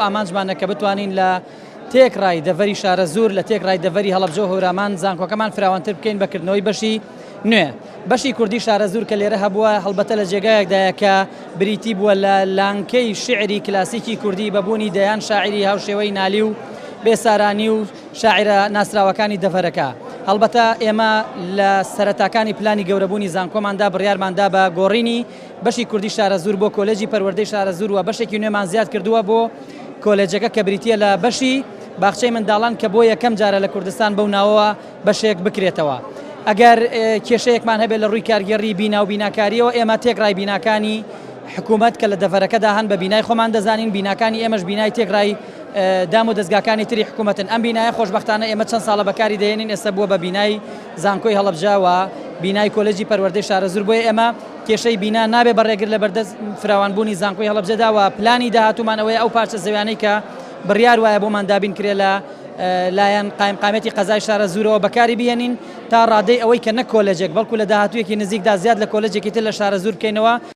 ئامانجمانە کە بتوانین لە تێکڕای دەڤەری شارەزوور، لە تێکڕای دەڤەری هەڵەبجە و هەورامان زانکۆکەمان فراوانتر بکەین بە کردنەوەی بەشی نوێ. بەشی کوردی شارەزوور کە لێرە هەبووە هەڵبەتە لە جێگایەکدایە کە بریتی بووە لە لانکەی شیعری کلاسیکی کوردی بە بوونی دەیان شاعیری هاوشێوەی نالی و بێسارانی و شاعیرە ناسراوەکانی دەڤەرەکە. هەڵبەتە ئێمە لە سەرەتاکانی پلانی گەورەبوونی زانکۆماندا بڕیارمان دا بە گۆڕینی بەشی کوردی شارەزوور بۆ کۆلێجی پەروەردەی شارەزوور و بەشێکی نوێمان زیاد کردووە بۆ کۆلێجەکە کە بریتییە لە بەشی باخچەی منداڵان کە بۆ یەکەم جارە لە کوردستان بەو ناوەوە بەشێک بکرێتەوە. ئەگەر کێشەیەکمان هەبێت لە ڕووی کارگێڕی بینا و بیناکارییەوە ئێمە تێکڕای بیناکانی حکوومەت کە لە دەڤەرەکەدا هەن بە بینای خۆمان دەزانین، بیناکانی ئێمەش بینای تێکڕای دام و دەزگاکانی تری حکوومەتن. ئەم بینایە خۆشبەختانە ئێمە چەند ساڵە بەکاری دەهێنین ئێستا بووە بە بینای زانکۆی هەڵەبجە و بینای کۆلێجی پەروەردەی شارەزوور بۆیە ئێمە کێشەی بینا نابێ بە ڕێگر لە بەردەست فراوانبوونی زانکۆی هەڵەبجەدا و پلانی داهاتوومان ئەوەیە ئەو پارچە زەویانەی کە بڕیار وایە بۆمان دابین کرێ لە لایەن قایمقامیەتی قەزای شارەزوورەوە بەکاری بهێنین تا ڕادەی ئەوەی کە نەک کۆلێجێک بەڵکو لە داهاتوویەکی نزیکدا زیاد لە کۆلێجێکی تر لە شارەزوور بکەینەوە.